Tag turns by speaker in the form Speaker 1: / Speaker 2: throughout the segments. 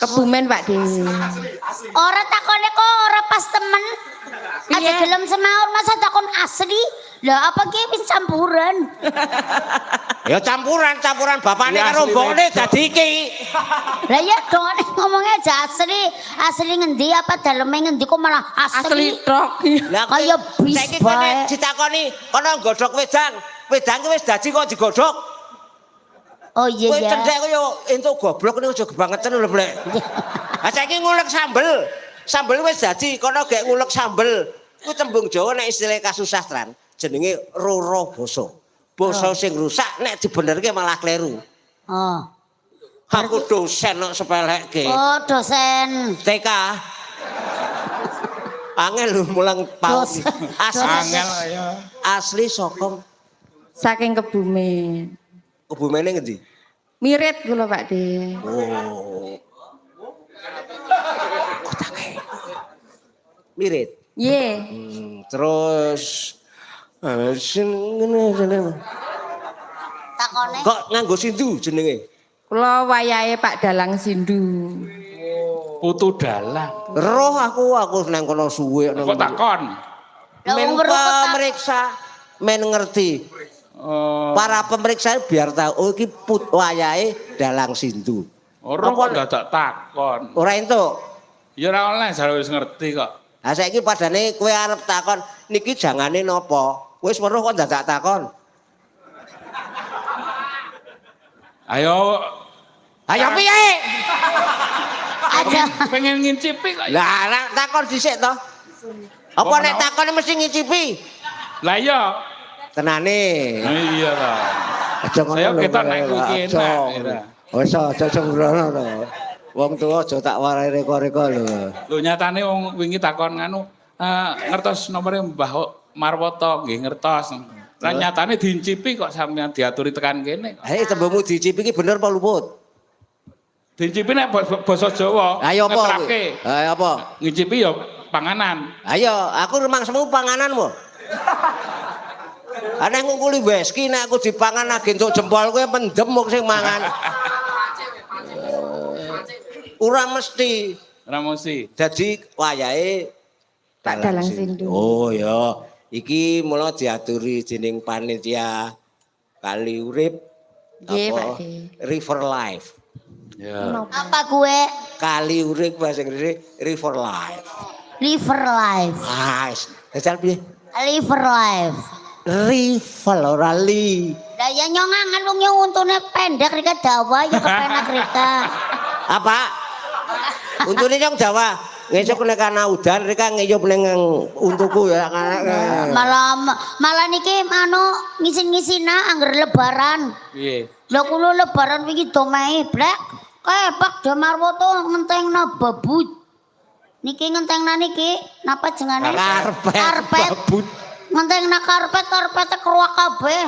Speaker 1: Kebumen, Pak De.
Speaker 2: Ora takone kok ora pas temen. Aja
Speaker 1: Piye?
Speaker 2: gelem semaur masa takon asli. Lah apa ki wis campuran?
Speaker 3: Ya campuran, campuran bapakne
Speaker 4: Ya,
Speaker 3: karo
Speaker 4: asli
Speaker 3: mbokne
Speaker 4: wedok.
Speaker 3: dadi iki.
Speaker 2: Lah ya dong ngomongnya aja asli. Asli ngendi apa daleme ngendi kok malah
Speaker 1: Asli
Speaker 2: asli.
Speaker 1: tok.
Speaker 3: Lah
Speaker 2: Kaya bis
Speaker 3: saiki kene
Speaker 2: bae.
Speaker 3: ditakoni kono nggodhog wedang. Wedang ki wis dadi kok digodhog.
Speaker 2: Oh iya
Speaker 3: Kowe
Speaker 2: ya.
Speaker 3: cendhek kaya entuk goblok niku aja kebangetan lho, Blek. Ha saiki ngulek sambel. Sambel wis dadi kono gek ngulek sambel. Ku tembung Jawa nek istilah kasusastran jenenge roro basa. Basa sing rusak nek dibenerke malah kleru.
Speaker 2: Oh.
Speaker 3: Aku dosen kok sepelekke.
Speaker 2: Oh, dosen.
Speaker 3: TK. Angel lho mulang PAUD.
Speaker 2: Dosen.
Speaker 3: Asli
Speaker 4: Angel ya.
Speaker 3: asli saka
Speaker 1: Saking Kebumen.
Speaker 3: Kebumene ngendi?
Speaker 1: Mirit kula, Pak De.
Speaker 3: Oh. Kotake. Mirit.
Speaker 1: Nggih.
Speaker 3: Terus sing ngene ngene.
Speaker 2: Takone.
Speaker 3: Kok nganggo sindu jenenge?
Speaker 1: Kula wayahe Pak Dalang Sindu.
Speaker 4: Putu dalang.
Speaker 3: Roh aku nang kono suwe nang.
Speaker 4: Kok takon?
Speaker 2: Lah
Speaker 3: Men
Speaker 2: wong weruh kok tak-
Speaker 3: pemeriksa, men ngerti.
Speaker 4: Oh,
Speaker 3: Para pemeriksa biar tahu oh iki put wayahe Dalang Sindu.
Speaker 4: ora kok dadak takon.
Speaker 3: Ora entuk.
Speaker 4: Ya ora oleh jare wis ngerti kok.
Speaker 3: Lah saiki padane kowe arep takon niki jangane napa? Wis weruh kok dadak takon.
Speaker 4: Ayo
Speaker 3: Ayo piye?
Speaker 2: Aja.
Speaker 4: pengen ngincipi kok.
Speaker 3: Lah lah, takon dhisik to. Apa
Speaker 4: Oh,
Speaker 3: nek
Speaker 4: menawa.
Speaker 3: takon mesti ngicipi?
Speaker 4: Lah iya.
Speaker 3: Tenane.
Speaker 4: Iya ta.
Speaker 3: Aja ngono
Speaker 4: Saya
Speaker 3: lho,
Speaker 4: ketok nek
Speaker 3: kowe,
Speaker 4: kuwi
Speaker 3: aja.
Speaker 4: enak, ya.
Speaker 3: Wis aja sembrono to. Wong tuwa aja tak warai reka-reka lho.
Speaker 4: Lho nyatane wong wingi takon nganu ngertos nomere Mbah Marwoto nggih ngertos. Lah nyatane diincipi kok sampeyan diaturi tekan kene kok.
Speaker 3: Hei tembungmu diicipi iki bener apa luput?
Speaker 4: Diincipi nek basa Jawa.
Speaker 3: Ayo apa? kuwi?
Speaker 4: ngetrapke.
Speaker 3: Ayo apa?
Speaker 4: Ngicipi ya panganan.
Speaker 3: Ayo, aku rumangsamu pangananmu. Aneh ngungkuli weski nek aku dipangan lagi entuk jempol kowe pendem wong sing mangan. Ora mesti.
Speaker 4: Ora mesti.
Speaker 3: Dadi wayahe
Speaker 1: Pak Dalang Sindu.
Speaker 3: Oh ya, iki mula diaturi dening panitia Kali Urip
Speaker 1: Nggih,
Speaker 3: apa?
Speaker 1: Pak De.
Speaker 3: River Life.
Speaker 4: Ya.
Speaker 2: Apa gue
Speaker 3: Kali Urip bahasa Inggris River Life.
Speaker 2: Liver Life.
Speaker 3: Ah, wis. Jajal piye?
Speaker 2: Liver Life.
Speaker 3: River ora li.
Speaker 2: Lah ya nyongangan wong nyong untune pendek rika dawa ya kepenak rika.
Speaker 3: Apa? Untune nyong Jawa. Ngesuk nek ana udan rika ngeyup ning untuku ya.
Speaker 2: Malah malah niki anu ngisin-ngisina angger lebaran.
Speaker 4: Piye?
Speaker 2: Lah kula lebaran wingi domahe blek. Kae Pak Damarwoto ngentengna babut. Niki ngentengna niki napa jengane?
Speaker 3: Karpet.
Speaker 2: Karpet.
Speaker 4: Babut.
Speaker 2: Ngentengna karpet, karpete keruak kabeh.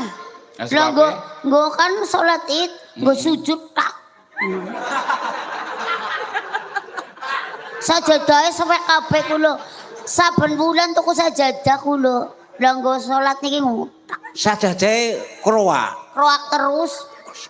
Speaker 4: Lah,
Speaker 2: Lah nggo
Speaker 4: sebabe?
Speaker 2: nggo kan salat Id, nggo sujud tak. Sajadahe suwek kabeh kula. Saben wulan tuku sajadah kula. Lah nggo salat niki ngutak.
Speaker 3: Sajadahe kroak.
Speaker 2: Kroak terus.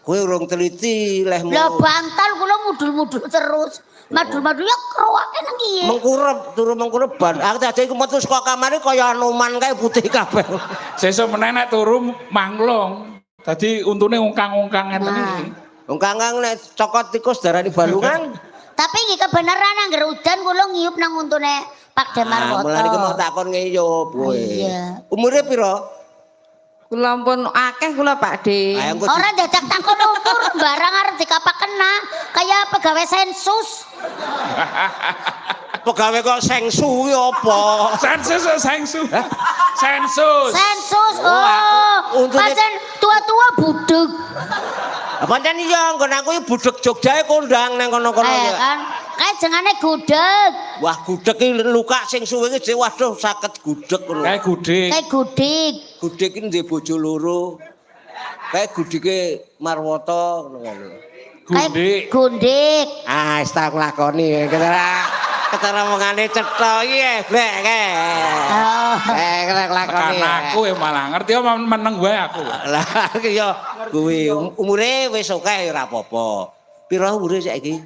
Speaker 3: Kowe urung teliti lehmu.
Speaker 2: Lah bantal kula mudul-mudul terus. Madul-madul ya kroake nang kiye.
Speaker 3: Mengkurep, turu mengkurep ban. Aku tadi iku metu saka kamare kaya Anoman kae putih kabeh.
Speaker 4: Sesuk meneh nek turu manglung. Dadi untune ungkang-ungkang ngeten
Speaker 2: Nah.
Speaker 4: iki.
Speaker 3: Wong kangkang nek cokot tikus darani balungan.
Speaker 2: Tapi nggih kebenaran angger udan kula ngiyup nang untune Pak
Speaker 3: Ah,
Speaker 2: Demarwoto.
Speaker 3: mulane iki mau takon ngeyup kowe.
Speaker 2: Iya.
Speaker 3: Umure pira?
Speaker 1: Kula pun akeh kula Pak De.
Speaker 3: Ayo engko
Speaker 2: Ora dadak takon umur barang arep dikapakena kaya pegawai sensus.
Speaker 3: Pegawai kok sengsu kuwi apa?
Speaker 4: Sensus, sensus. Sensus.
Speaker 2: Sensus.
Speaker 3: Oh,
Speaker 2: Oh,
Speaker 3: untune-
Speaker 2: pancen tua-tua budeg.
Speaker 3: Pancen iya nggon aku iki budeg Jogja e kondang nang kono-kono
Speaker 2: Eh
Speaker 3: ya.
Speaker 2: kan. Kae jengane gudeg.
Speaker 3: Wah, gudeg iki luka sing suwe iki waduh saged gudeg ngono.
Speaker 4: Kayak gudeg.
Speaker 2: Kae gudeg.
Speaker 3: Gudeg iki ndek bojo loro. Kae gudege Marwoto ngono kae.
Speaker 2: Kae
Speaker 4: Gundik.
Speaker 2: Gundik.
Speaker 3: Ah, wis tak nglakoni ketara ketara omongane cetha iki eh, blek kae.
Speaker 2: Oh.
Speaker 3: Eh, nglakoni.
Speaker 4: Tekan aku ya malah ngerti ya meneng wae aku.
Speaker 3: Lah iki ya kuwi umure wis akeh ya ora apa-apa. Pira umure saiki?